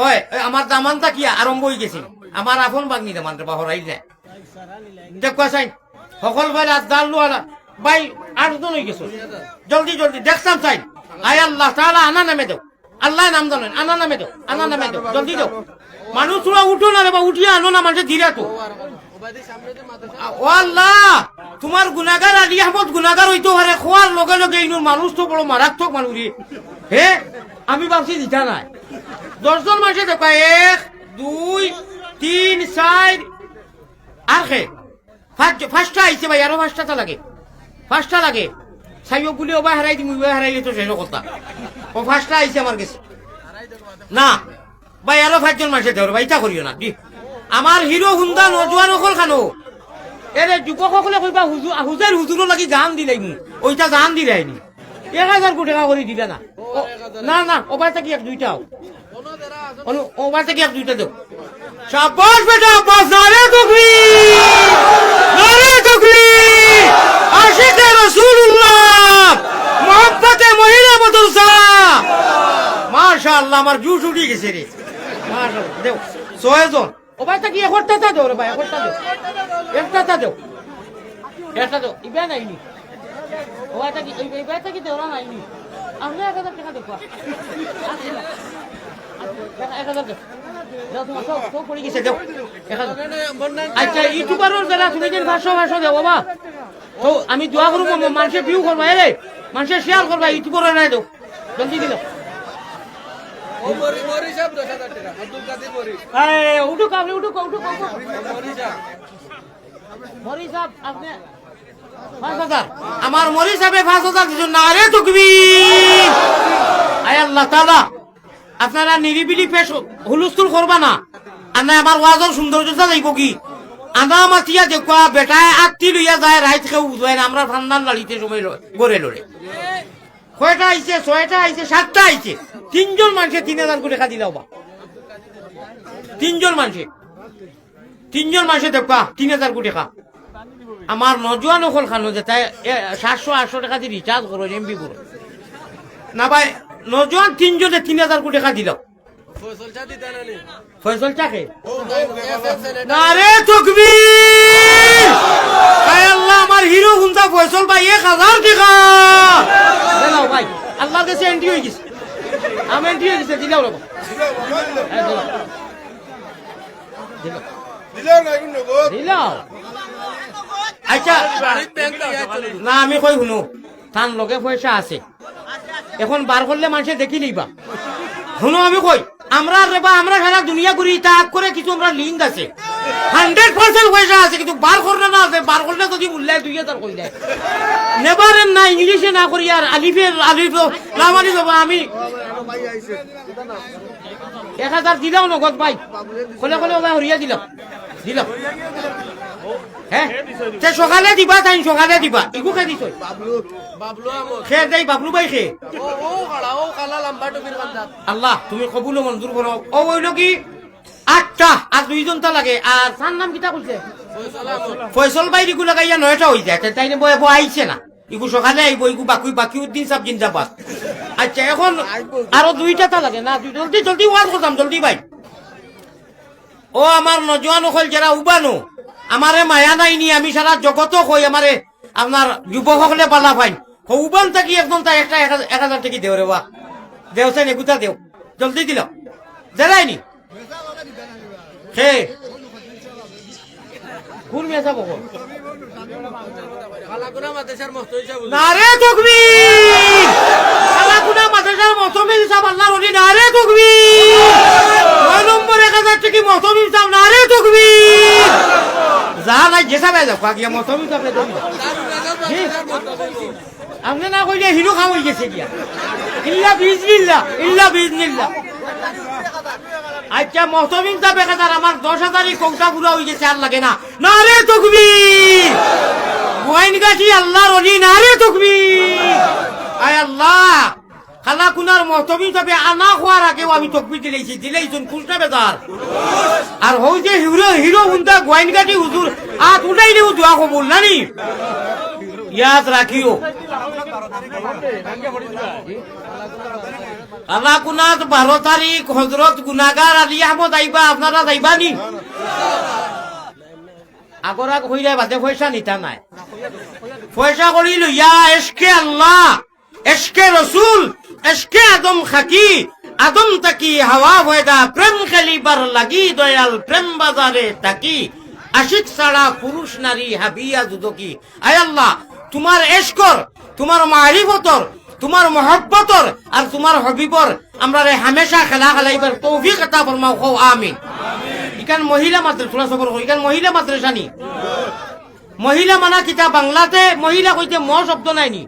ওই, ওই আমার দামানটা কি আরম্ভ অইগেছে? আমার আপন বাগনি দামান রে বা, হরাইল না। দেখবা চাইন, হকল ভাই রাজদার লুয়ালা, ভাই আট জন অইগেছে। জলদি, জলদি, দেখতাম চাইন। আয় আল্লাহ তাআলা, আনা নামে দেও। আল্লায় নাম জানইন, আনা নামে দেও, আনা নামে দেও, জলদি দেও। মানুষ থুড়া উঠো না রে বা, উঠিয়া আনো না, মানষে দিরা তো। আ, ও আল্লাহ, তুমার গুনাগার আলী আহমদ গুনাগার অইতো পারে, কওয়ার লগে লগে ইনুর মানুষ তো বড় মারাত্মক মানুষ রে। হে, আমি ভাবছি দিতা নায়। দশ জন মানষে দেখবা, এক, দুই, তিন, চাইর, আর কে? পাঁচ, পাঁচটা আইছে ভাই, আরো পাঁচটা তো লাগে, পাঁচটা লাগে। চাইও বুলি ওবা হারাই দিমু, ওবা হারাইলে তো শেষ কথা। ও পাঁচটা আইছে আমার গেছে। না, ভাই, আরো পাঁচজন মানষে দেও রে ভাই, ইতা করিও না, জি। আমার হিরো হুন্দা নজওয়ান অকল খানো। এরে যুবক অকলে কইবা, হুজু-, হুজের হুজুরর লাগি জান দিলাইমু। অইটা জান দিলাইনি। এক হাজার কোটি টেকা করি দিলা না। ও, না, না, ওবা থাকি এক দুইটাও। অনু-, ওবা থাকি এক দুইটা দেও। শাবাশ বেটা, আব্বাস, নারে তকবীর! নারে তকবীর! আশিকে রাসূলুল্লাহ! মোহাব্বতে মহিলা মাদ্রাসা! মাশাআল্লাহ, আমার জুশ উঠি গেছে রে। মাশাআল্লাহ, দেও। ছয় জন। ওবা থাকি একটা তা দেও রে ভাই, একটা দেও। একটা তা দেও। একটা দেও। ইবা নাইনি। ওবা থাকি, ইবা, ইবা থাকি দেওরা নাইনি। আপনে এক হাজার টেকা দেও। এক হাজার দেও। দেও, তুমার সব, সব পড়ি গেছে, দেও। এক হাজার। আচ্ছা, ইউটিউবারর যারা তুমি যেন পাঁচশো, পাঁচশো দেও বাবা। তো আমি দোয়া করমু, মানষে view করবা, এরে, মানষে share করবা, ইউটিউবাররে দেও। জলদি দিলাও। ও মরি, মরি সাহেব দশ হাজার টেকা, আব্দুল কাদির মরি। এই, উঠুক আপনে, উঠুক, উঠুক, উঠুক। মরি সাহেব। মরি সাহেব, আপনে পাঁচ হাজার। আমার মরি সাহেবে পাঁচ হাজার দিছইন, নারে তকবীর। আয় আল্লাহ তাআলা, আপনারা নিরিবিলি পেশ হুলস্থুল করবা না। আর না আমার ওয়াজর সৌন্দর্যটা যাইবো কি? আনা মাতিয়া দেখবা, বেটায় আত্তি লইয়া যায়, রাইত কেউ বুঝায় না, আমরা ঠান্ডার লাড়িতে সময় ল-, গড়ে লড়ে। কয়টা আইছে? ছয়টা আইছে, সাতটা আইছে। তিনজন মানষে তিন হাজার কোটি টেকা দিলাও বা। তিনজন মানষে। তিনজন মানষে দেখবা, তিন হাজার কোটি টেকা। আমার নজওয়ান অকল খানো যে তাই, এ, সাতশো আটশো টেকা দি recharge করো, এমবি করো। না ভাই, নজওয়ান তিনজনে তিন হাজার কোটি টেকা দিলাও। ফয়সল চা দিতা না নি? ফয়সল চা কে? ও, নাই, নাই, আছে, আছে, নাই। নারে তকবীর! আয় আল্লাহ, আমার হিরো হুন্দা ফয়সল ভাই, এক হাজার টেকা! দিলাও ভাই, আল্লাহর কাছে entry অইগেছে। আমি entry অইগেছে, দিলাও রে। হ্যাঁ, দিলাও। দিলাও। দিলাও না, এখন নগদ। দিলাও। আচ্ছা। বাড়ির ব্যাংক তো ইয়া চলে। না, আমি কই হুনো, তান লগে পয়সা আছে। এখন বার করলে মানষে দেখিলিবা। হুনো আমি কই, আমরা রে বা, আমরা সারা দুনিয়া ঘুরি, তা আগ করে কিছু আমরা link আছে। Hundred percent পয়সা আছে, কিন্তু বার করলে না আছে, বার করলে যদি মূল্যায় দুই হাজার কইলে। Never end না, ইংলিশে না করি আর আলিফের, আলিফ, লাম আলিফ বাবা, আমি এক হাজার দিলাও নগদ ভাই। খোলে খোলে ওবা হরিয়া দিলাও। দিলাও। হ্যাঁ? তে সকালে দিবা, তাইন সকালে দিবা। ইগু কে দিছইন? বাবলু। বাবলু আহমদ। কে দেই, বাবলু ভাই কে? ও, ও কালা, ও কালা লম্বা টুপির বান্দা। আল্লাহ, তুমি কবুল ও মঞ্জুর করো। ও অইলো কি? আটটা, আর দুইজন তা লাগে। আর তার নাম কিতা কইছে? ফয়সল আহমদ। ফয়সল ভাইর ইগু লাগাইয়া নয়টা অই যায়। তে তাইন বয়, বয় আইছে না। ইগু সকালে আইবো, ইগু বাকি, বাকি উদ্দিন সাহেব জিন্দাবাদ। আচ্ছা, এখন আরো দুইটা তা লাগে না, দুই-, জলদি জলদি ওয়াজ করতাম, জলদি ভাই। ও আমার নজওয়ান অকল যেরা উবানো, আমারে মায়া নাই নি, আমি সারা জগতো কই, আমারে আপনার যুবক অকলে বালা পাইন। হো উবান থাকি একজন তা একটা এক হাজার, এক হাজার টেকি দেও রে বা। দেও চাইন, এগুতা দেও। জলদি দিল। দেরায়নি। হে। কোন মিয়া সাব অকল? নারে তকবীর! কালাকুনা মাদ্রাসার মহতমিম সাব আল্লাহর ওলি, নারে তকবীর! নয় নম্বর এক হাজার টেকি মহতমিম সাব, নারে তকবীর! যা নাই, যে সাব আইয়া যাও, আগে মহতমিম সাব আইয়া যাও। জি? আপনে না কইলে হিরো খাম অই গেছে গিয়া। ইল্লা বিজনিল্লা, ইল্লা বিজনিল্লা। আচ্ছা, মহতমিম সাব এক হাজার, আমার দশ হাজারই কৌটা পুরা অই গেছে, আর লাগে না। নারে তকবীর! গোয়াইনঘাটি আল্লাহর ওলি, নারে তকবীর! আয় আল্লাহ! কালাকুনার মহতমিম সাবে আনা খোয়ার আগেও আমি তকবীর দিলাইছি, দিলাইছুন কুন্তা বেজার। আর হউ যে হিরো, হিরো হুন্দা গোয়াইনঘাটি হুজুর, আত উঠাইলেও দোয়া কবুল, নানি? ইয়াদ রাখিও। কালাকুনাত বারো তারিখ হজরত গুনাগার আলী আহমদ আইবা, আপনারা যাইবা নি? আগর আগ হইলে বাদে পয়সা নিতা নাই। পয়সা করি লইয়া এশকে আল্লাহ, এশকে রসুল, এশকে আদম খাকি, আদম তাকি হাওয়া পয়দা, প্রেম খেলিবার লাগি দয়াল প্রেম বাজারে তাকি, আশিক ছাড়া পুরুষ নারী হাবিয়া দুদকি। আয় আল্লাহ, তুমার এশকর, তুমার মারিফতর, তুমার মহব্বতর আর তুমার হবিবর আমরারে হামেশা খেলা খেলাইবার তৌফিক আতা ফরমাও, কও আমিন। ইখান মহিলা মাদ্রাসা, থুড়া সবর করো, ইখান মহিলা মাদ্রাসা নি? মহিলা মানা কিতা? বাংলাতে মহিলা কইতে ম শব্দ নাই নি?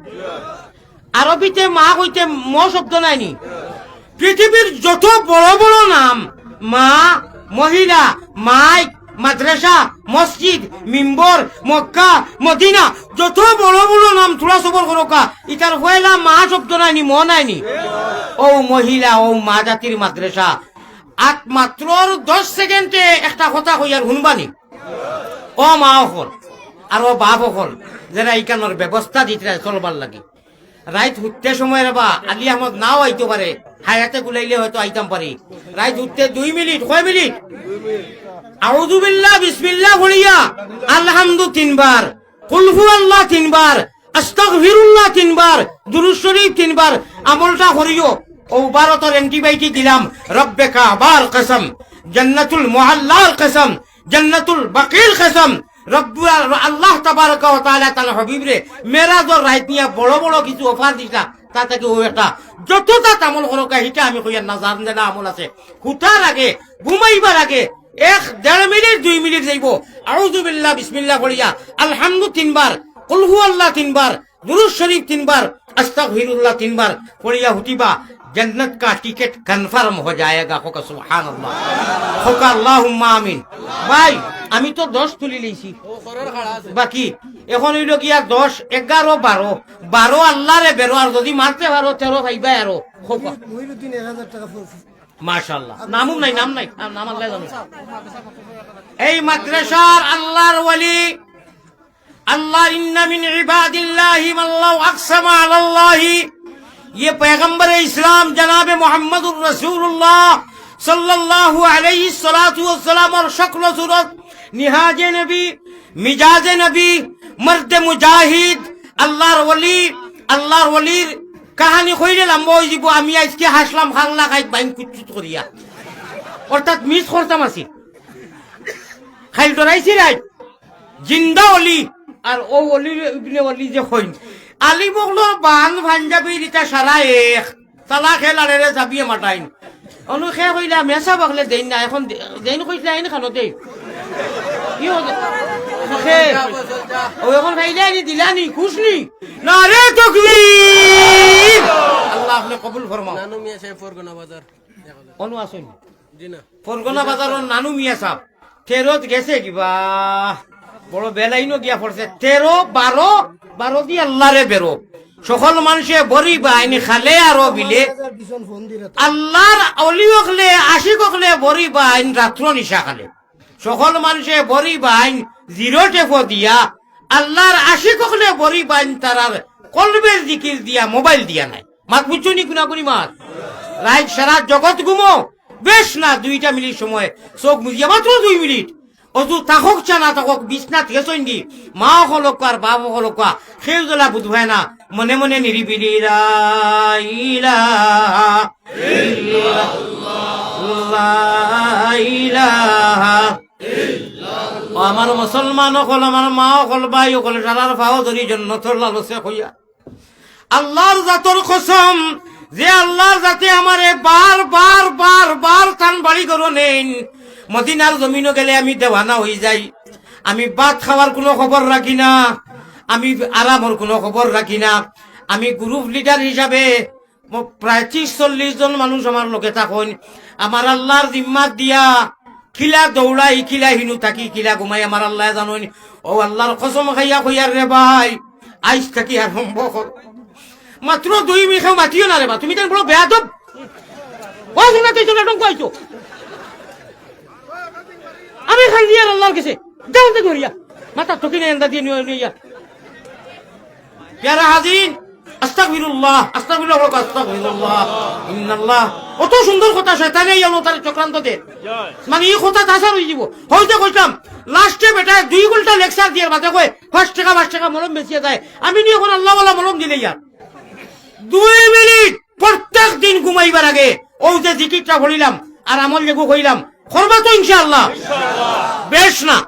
আরবিতে মা কইতে ম শব্দ নাই নি? পৃথিবীর যত বড় বড় নাম, মা, মহিলা, মাইক, মাদ্রাসা, মসজিদ, মিম্বর, মক্কা, মদিনা, যত বড় বড় নাম, থুড়া সবর করোকা, ইতার পয়লা মা শব্দ নাই নি, ম নাই নি? ও মহিলা, ও মা জাতির মাদ্রাসা, আত মাত্র দশ সেকেন্ডে একটা কথা কইয়ার হুনবানি। ও মা অকল, আর ও বাপ অকল, যেরা ইখানর ব্যবস্থা দিতরা চলবার লাগি। রাইত হুততে সময় রে বা, আলী আহমদ নাও আইতো পারে, হায়াতে কুলাইলে হয়তো আইতাম পারি। রাইত হুততে দুই মিনিট, কয় মিনিট? আউযুবিল্লাহ, বিসমিল্লাহ পড়িয়া, আলহামদু তিনবার, কুলহু আল্লাহ তিনবার, আস্তাগফিরুল্লাহ তিনবার, দুরূদ শরীফ তিনবার, আমলটা করিও। ও ভারতর অ্যান্টিবায়োটিক দিলাম, রব্বে কাবার কসম, জান্নাতুল মুআল্লার কসম, জান্নাতুল বাকির কসম, রব্বুল আল-, আল্লাহ তাবারাকা ওয়া তাআলা তান হাবিবরে মেরাজর রাইত নিয়া বড় বড় কিছু অফার দিছলা, তা থাকি ও একটা। যততা আমল করোকা, হিটা আমি কইয়ার না, জান দেনা আমল আছে। হুতার আগে, ঘুমাইবার আগে এক দেড় মিনিট, দুই মিনিট যাইবো, আউযুবিল্লাহ, বিসমিল্লাহ পড়িয়া, আলহামদু তিনবার, কুলহু আল্লাহ তিনবার, দুরূদ শরীফ তিনবার, আস্তাগফিরুল্লাহ তিনবার পড়িয়া হুতিবা, জান্নাত কা টিকিট কনফার্ম হো জায়েগা। কওকা সুবহানাল্লাহ, কওকা আল্লাহুম্মা আমিন। ভাই, আমি তো দশ তুলি লইছি, বাকি এখন অইলো গিয়া দশ, এগারো, বারো। বারো আল্লাহরে বেরো, আর যদি মারতে পারো তেরো পাইবা আরো। কওকা। মহিরুদ্দিন এক হাজার টাকা ফু-, ফু-, মাশাআল্লাহ। নামও নাই, নাম নাই, নাম, নাম আল্লাহ জানে। এই মাদ্রাসার আল্লাহর ওলি, আল্লাহর, ইন্না মিন ইবাদিল্লাহি মান লাউ আকসামা আলাল্লাহি, ইয়ে পয়গম্বরে ইসলাম জনাবে মুহাম্মদুর রাসূলুল্লাহ সাল্লাল্লাহু আলাইহি সালাতু ওয়াস সালামর শক্ল সুরত, নিহাজে নবী, মিজাজে নবী, মর্দে মুজাহিদ, আল্লাহর ওলি, আল্লাহর ওলির কাহানি কইলে লম্বা অইযিবো। আমি আইজকে হাসলাম খাংলা খাইত বাইন কুচকুচ করিয়া, অর্থাৎ মিস করতাম আছি। খাইল ডরাইছি রাইত। জিন্দা অলি, আর ও অলি ইবনে অলি যে কইন, আলিম অকলর বান পাঞ্জাবির ইতা সারা এক, তালা খেল আড়েরে চাবিয়ে মাটাইন। অনু খে কইলা, মেসা বকলে দেইন না, এখন দে-, দেইন কইছিলা, আইন খানো দেই। কি হল? খে, ও এখন খাইলে আনি দিলানি, খুশ নি? নারে তকবীর! আল্লাহ আপনি কবুল ফরমাও। নানু মিয়া সাহেব ফরগনা বাজার। অনু আসুন। জি না। ফরগনা বাজারর নানু মিয়া সাহেব। তেরোত গেছে কিবা, বড় বেলাইনও গিয়া পড়ছে। তেরো, বারো, বারো দি আল্লাহরে বেরো। সকল মানষে বরি বাইন খালে আরো বিলে। আল্লাহর অলি অকলে, আশিক অকলে বরি বাইন রাত্র নিশা খালে। সকল মানষে বরি বাইন জিরো টেপো দিয়া। আল্লাহর আশিক অকলে বরি বাইন তারার কলবের জিকির দিয়া, মোবাইল দিয়া নাই। মাত বুঝছো নি কুনাকুনি মাত? রাইত সারা জগত ঘুমো, বেশ না দুইটা মিনিট সময়, চোখ মুজিয়া মাত্র দুই মিনিট। অজু থাকউক চা না থাকউক, বিছনাত গেছইন দি, মা অকল অউক্কা আর বাপ অকল অউক্কা, কেউ যেলা বুঝবায় না, মনে মনে নিরিবিলি লা ইলাহা ইল্লাল্লাহ, লা ইলাহা। ও আমার মুসলমান অকল, আমার মা অকল, ভাই অকল, সারার পাও ধরি জন্নতর লালসে কইয়া আল্লাহর জাতর কসম, যে আল্লাহর জাতে আমারে বার বার বার বার তান বাড়ি ঘরো নেইন, মদিনার জমিনো গেলে আমি দেওয়ানা অই যাই। আমি ভাত খাওয়ার কুনু খবর রাখি না, আমি আরামর কুনু খবর রাখি না। আমি গ্রুপ লিডার হিসাবে ম-, প্রায় ত্রিশ চল্লিশ জন মানুষ আমার লগে থাকইন। আমার আল্লাহর জিম্মাত দিয়া কিলা দৌড়াই, কিলা হিনু থাকি, কিলা ঘুমাই, আমার আল্লায় জানইন। ও আল্লাহর কসম খাইয়া কইয়ার রে ভাই, আইজ থাকি আরম্ভ কর। মাত্র দুই মিনিট কেউ মাতিও না রে বা, তুমি তাই বড় বেয়াদব। ও শুনা তুই তোমরা ডঙ্ক আইছো। আমি খান দিয়ার আল্লাহর গেছে, দেওয়ান দে ধরিয়া। মাথা ঠকি নাই আন্দা দিয়ে নিয়ে নিয়ে যা। পেয়ারা হাজিরিন, আস্তাগফিরুল্লাহ, আস্তাগফিরুল্লাহ, আস্তাগফিরুল্লাহ, ইন্নাল্লাহ। অত সুন্দর কথা শয়তানে এই অবতারে চক্রান্ত দে। মানে এই কথা তাছাড়া অই যাব। হইতে কইতাম, লাস্টে বেটায় দুই ঘন্টা লেকচার দিয়ার বাদে কয়, "পাঁচ টাকা, পাঁচ টাকা মলম বেচিয়া যায়।" আমি নি অখন আল্লাহওয়ালা মলম দিলে ইয়ার। দুই মিনিট প্রত্যেক দিন ঘুমাইবার আগে অউ যে জিকিরটা পড়িলাম আর আমল যেগু কইলাম, করবা তো ইনশাআল্লাহ? বেশ না,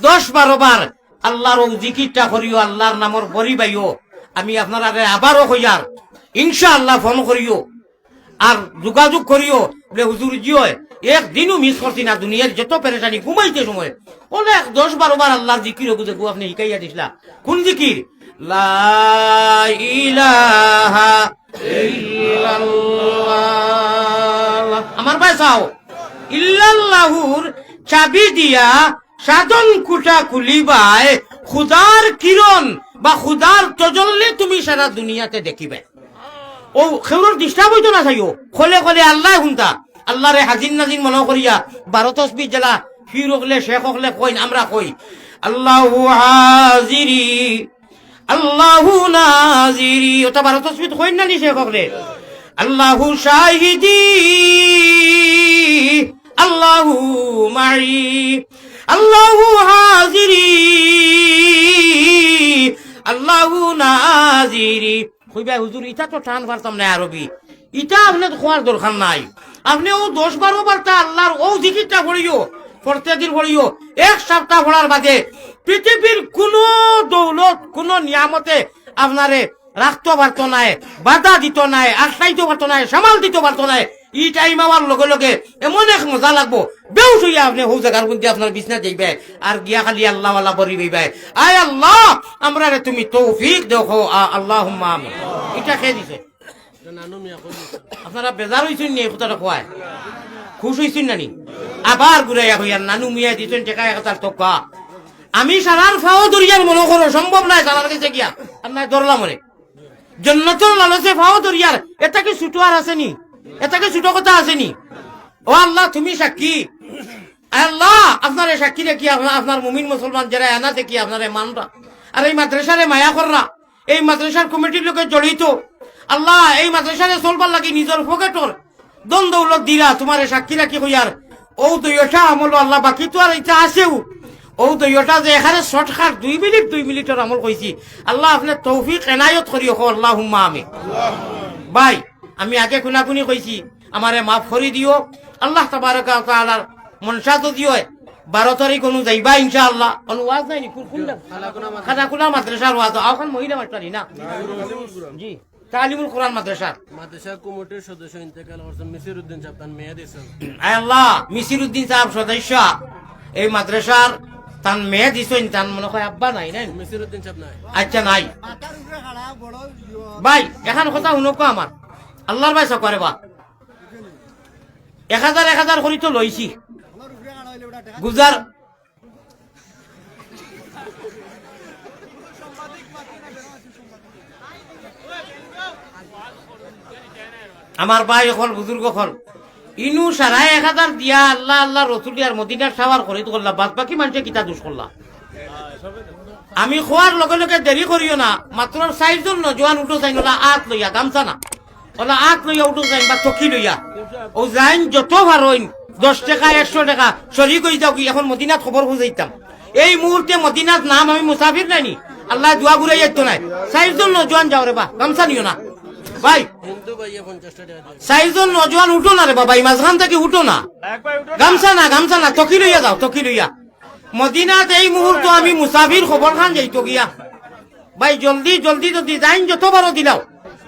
দশ বারো বার আল্লাহর অউ জিকিরটা করিও, আল্লাহর নামর বড়ি বাইও। আমি আপনারারে আবারও কইয়ার, ইনশাআল্লাহ ফোন করিও। আর যোগাযোগ করিও, বলে, "হুজুর জি অয়, একদিনও মিস করছি না, দুনিয়ার যত পেরেশানি ঘুমাইতে সময়।" বলে, "এক দশ বারো বার আল্লাহর জিকির অগু যেগু আপনে হিকাইয়া দিছলা।" কোন জিকির? লা ইলাহা ইল্লাল্লাহ। আমার ভাই চাও, ইল্লাল্লাহুর চাবি দিয়া সাধন কুটা খুলিবায়, খুদার কিরণ বা খুদার তজল্লি তুমি সারা দুনিয়াতে দেখিবায়। অউ খেউরর disturb অইতো না চাইও, খোলে খোলে আল্লায় হুনতা। আল্লাহরে হাজির নাজির মনো করিয়া বারো তসবি যেলা পীর অকলে, শেখ অকলে কইন, আমরা কই, "আল্লাহু হাজিরি, আল্লাহু নাজিরি।" অটা বারো তসবিত কইন না নি শেখ অকলে? "আল্লাহু শাহিদি, আল্লাহু মাই, আল্লাহু হাজিরি, আল্লাহু নাজিরি।" কইবা, "হুজুর, ইটা তো টান পারতাম না আরবি।" ইটা আপনে তো কওয়ার দরকার নাই। আপনে অউ দশ বারো বারটা আল্লাহর অউ জিকিরটা পড়িও, প্রত্যেকদিন পড়িও, এক সপ্তাহ পড়ার বাদে পৃথিবীর কুনু দৌলত, কুনু নিয়ামতে আপনারে রাখতো পারতো নায়, বাধা দিতো নায়, আটকাইতো পারতো নায়, সামাল দিতো পারতো নায়। ই টাইম আওয়ার লগে লগে এমন এক মজা লাগবো, বেউস অইয়া আপনে হউ জাগার মধ্যে আপনার বিছনা যাইবায়, আর গিয়া খালি আল্লাহওয়ালা বড়ি বাইবায়, "আয় আল্লাহ, আমরারে তুমি তৌফিক দেও, আ-, আল্লাহুম্মা আমিন।" ইটা কে দিছে? আপনারা বেজার অইছইন নি এই কথাটা কওয়ায়? খুশ অইছইন না নি? আবার ঘুরাইয়া কইয়ার, "নানু মিয়া দিছইন টেকা এক হাজার টেকা।" আমি সারার পাও ধরিয়ার মনো করো, সম্ভব নায় সারার গেছে গিয়া। আর নায় ধরলাম অনে। জন্নতর লালসে পাও ধরিয়ার, এটাকে ছোট আর আছে নি? এটাকে ছোট কথা আছে নি? ও আল্লাহ, তুমি সাক্ষী। আল্লাহ, আপনারে সাক্ষী রাখি, আপনা-, আপনার মুমিন মুসলমান যেরা এনা দেখি আপনারে মানরা, আর এই মাদ্রাসারে মায়া কররা, এই মাদ্রাসার কমিটির লগে জড়িত। আল্লাহ, এই মাদ্রাসারে চলবার লাগি নিজর পকেটর ধন দৌলত দিরা, তুমারে সাক্ষী রাখি কইয়ার, অউ দুইওটা আমল আল্লাহ বাকি তো আর ইটা আছেউ, অউ দুইওটা যে এখানে শর্টকাট দুই মিনিট, দুই মিনিটর আমল কইছি, আল্লাহ আপনে তৌফিক এনায়ত করিও, কও আল্লাহুম্মা আমিন। ভাই, আমি আগে কুনাকুনি কইছি, আমারে মাফ করি দিও। আল্লাহ তাবারাকা ওয়া তাআলার মনশা যদি অয়, বারো তারিখ অনু যাইবা ইনশাআল্লাহ। অনু ওয়াজ নাই নি? কোন, কোন জাগা? খানাকুলা মাদ্রাসার ওয়াজ। আওখান মহিলা মাস্টারি না? জি, তালিমুল কোরআন মাদ্রাসার। মাদ্রাসা কমিটির সদস্য ইন্তেকাল করছেন মিসির উদ্দিন সাহেব, তান মেয়ে দিছেন। আয় আল্লাহ, মিসির উদ্দিন সাহেব সদস্য, এই মাদ্রাসার তান মেয়ে দিছইন, তান মনে হয় আব্বা নাই, নাই? মিসির উদ্দিন সাহেব নাই। আচ্ছা, নাই। ভাই, এখান কথা হুনউক্কা আমার। আল্লাহর ভাই সকরে বা। এক হাজার, এক হাজার করি তো লইছি। গুজার। আমার ভাই অকল, বুজুর্গ অকল, ইনু সারা এক হাজার দিয়া আল্লাহ, আল্লাহ রসুল দিয়ার মদিনার সাওয়ার খরিদ করলা, বাদ বাকি মানষে কিতা দুষ করলা? আমি কওয়ার লগে লগে দেরি করিও না, মাত্র চাইরজন নজওয়ান উঠো চাইন ওলা আত লইয়া গামছা না। অলা আত লইয়া উঠো যাইন বা তকি লইয়া। অউ যাইন যত পারইন, দশ টেকা, একশো টেকা, শরিক অই যাওগি, অখন মদিনাত খবর পৌঁছাইতাম। এই মুহূর্তে মদিনাত নাম আমি মুসাফির নাইনি। আল্লায় দোয়া ঘুরাই যাইতো নায়। চাইরজন নজওয়ান যাও রে বা, গামছা নিও না। ভাই, চাইরজন নজওয়ান উঠো না রে বাবা, ই মাঝখান থাকি উঠো না। গামছা না, গামছা না, তকি লইয়া যাও, তকি লইয়া। মদিনাত এই মুহূর্তে আমি মুসাফির, খবর খান যাইতো গিয়া। ভাই, জলদি, জলদি, জলদি, যাইন যত পারো দিলাও।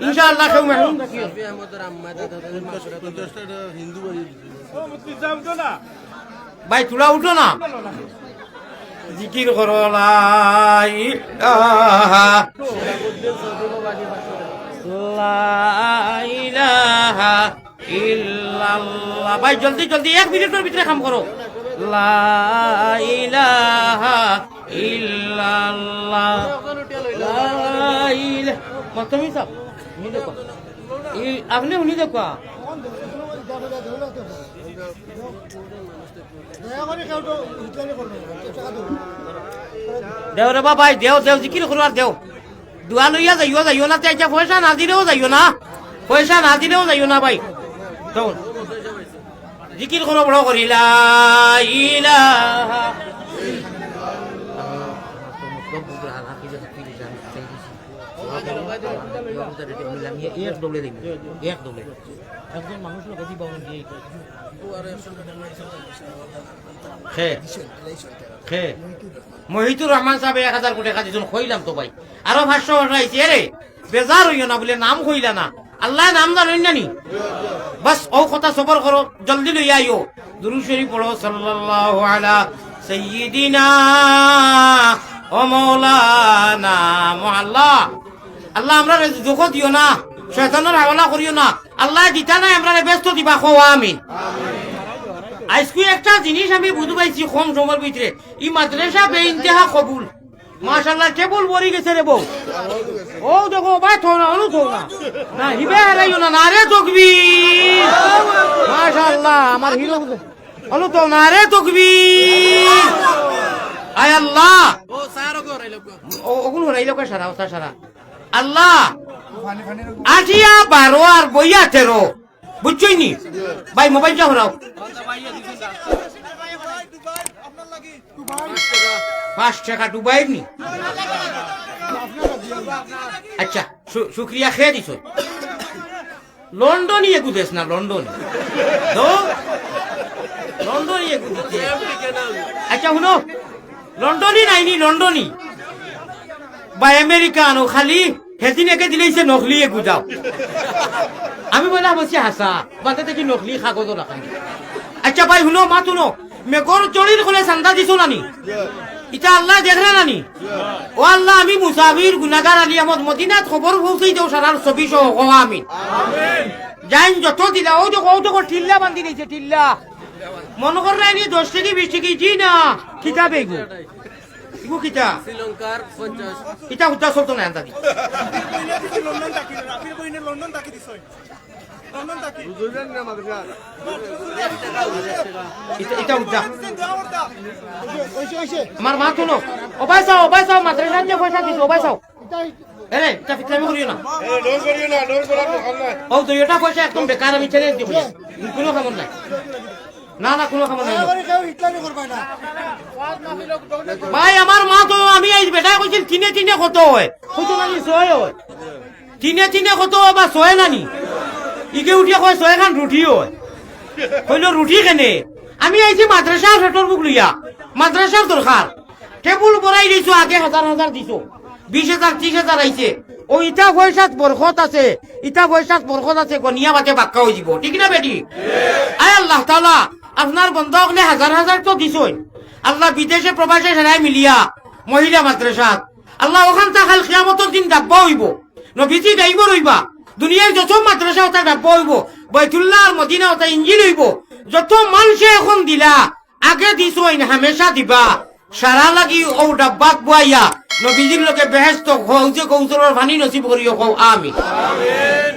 ইনশাআল্লাহ, কেউ মেহরুম থাকিও। ভাই, তোরা উঠো না। জিকির করো, লা ইলাহা, লা ইলাহা ইল্লাল্লাহ। ভাই, জলদি, জলদি, এক মিনিটর ভিতরে কাম করো। লা ইলাহা ইল্লাল্লাহ। লা ইলা-, মাতমি সাব, হুনি দেখো। ই, আপনে হুনি দেখো। দেও রে বা ভাই, দেও, দেও, জিকির করো আর দেও। দোয়া লইয়া যাইও, যাইও না, তে আইচ্ছা পয়সা না দিলেও যাইও না, পয়সা না দিলেও যাইও না ভাই। তখন জিকির করো বড় করি, লা ইলাহা। এক ডবলে দিন, এক ডবলে। একজন মানুষ লগে দিবা, উনি দিয়ে খে, খে। মহিতুর রহমান সাবে এক হাজার কোটি টেকা দিছইন, কইলাম তো ভাই। আরো পাঁচশো টাকা আইছে, এরে, বেজার অইও না, বুলে নাম কইলা না। আল্লায় নাম জানইন না নি? বাস, অউ কথা সবর করো, জলদি লইয়া আইও। দুরূদ শরিফ পড়ো, সাল্লাল্লাহু আলা সাইয়্যিদিনা ওয়া মাওলানা মুহাম্মদ। আল্লাহ, আমরারে দুখ দিও না, শয়তানর হাওলা করিও না। আল্লায় দিতা নায়, আমরারে বেহেস্ত দিবা, কও আমিন। আইজকু একটা জিনিস আমি বুঝি পাইছি কম সময়র ভিতরে, ই মাদ্রাসা বেইন্তেহা কবুল। মাশাআল্লাহ, টেবুল ভরি গেছে রে বউ। অউ দেখো, ভাই, থো না, অনু থো না। না, হিবে হারাইও না, নারে তকবীর। মাশাআল্লাহ, আমার হিরো বুঝে। অনু থো, নারে তকবীর। আয় আল্লাহ। ও, অগুন হরাইলো কয় সারা, ওটা সারা। আল্লাহ, আটিয়া বারো আর বইয়া তেরো। বুঝছইন নি? ভাই, মোবাইলটা হরাও। পাঁচ টেকা ডুবাইর নি? আইচ্ছা, শু-, শুক্রিয়া, খে দিছো। লন্ডনি এগু দেশ না, লন্ডনি। দো? লন্ডনি এগু দিছে। আইচ্ছা, হুনো। লন্ডনি নাইনি, লন্ডনি। বা আমেরিকান, অউ খালি হেদিন একে দিলাইছে নকলি এগু যাও। আমি বললাম, বলছি, হাছা, বাদে দেখি নকলি কাগজও রাখা। আইচ্ছা ভাই, হুনো, মাত হুনো, মেঘর জড়ির কোলে চান্দা দিছো না নি? ইটা আল্লায় দেখরা না নি? ও আল্লাহ, আমি মুসাফির গুনাগার আলী আহমদ, মদিনাত খবর পৌঁছাই দেও সারার ছবি সহ, কও আমিন। যাইন যত দিলা, অউ দেখো, অউ দেখো, ঠিল্লা বান্ধি দিছে, ঠিল্লা। মনো কররা নি দশ টেকি, বিশ টেকি, জি না, কিতাব এগু। ইগু কিতা? শ্রীলঙ্কার পঞ্চাশ। ইটা হুদ্দা চলতো না, আন্দাজি। রাফির বইনে লন্ডন থাকি, রাফির বইনে লন্ডন থাকি দিছইন। লন্ডন থাকি। ইটা, ইটা হুদ্দা। ওইসে, ওইসে। আমার মাত হুনো। ও ভাই চাও, ও ভাই চাও, মাদ্রাসাত যে পয়সা দিছো, ও ভাই চাও। এরে, ইটা ফিতরামি করিও না। এ, ডর করিও না, ডর করার দরকার নাই। ও, দুইটা পয়সা একদম বেকার, আমি ছেড়ে দিছি। কুনু কামর নাই। না, না, কুনু কামর নাই। ভাই, আমার মাত, আমি এই বেটায় কইছিল, তিনে তিনে কত অয়? কত না নি, ছয় অয়। তিনে তিনে কত অয় বা ছয় না নি? ইগে উঠিয়া কয়, ছয় খান রুটি অয়। কইলো, রুটি কেনে? আমি আইছি মাদ্রাসার পেটর ভুক লইয়া। মাদ্রাসার দরকার। টেবুল ভরাই দিছো, আগে হাজার হাজার দিছো, বিশ হাজার, ত্রিশ হাজার আইছে। ও, ইটা পয়সাত বরকত আছে, ইটা পয়সাত বরকত আছে, গনিয়া বাদে বাক্কা অইযিবো, ঠিক না বেটি? আয় আল্লাহ তাআলা, আপনার বন্দা অকলে হাজার হাজার তো দিছইন। আল্লাহ, বিদেশে প্রবাসে সারায় মিলিয়া মহিলা মাদ্রাসাত, আল্লাহ, অখানতা কাল কিয়ামতর দিন ডাব্বা অইবো, নবীজি ড্রাইভার অইবা, দুনিয়ার যত মাদ্রাসা অতা ডাব্বা অইবো, বাইতুল্লাহ আর মদিনা অতা ইঞ্জিন অইবো। যত মানষে অখন দিলা, আগে দিছইন, হামেশা দিবা। সারা লাগি অউ ডাব্বাত বওয়াইয়া নবীজির লগে বেহেস্ত হৌজে কৌসরর পানি নসিব করিও, কও আমিন।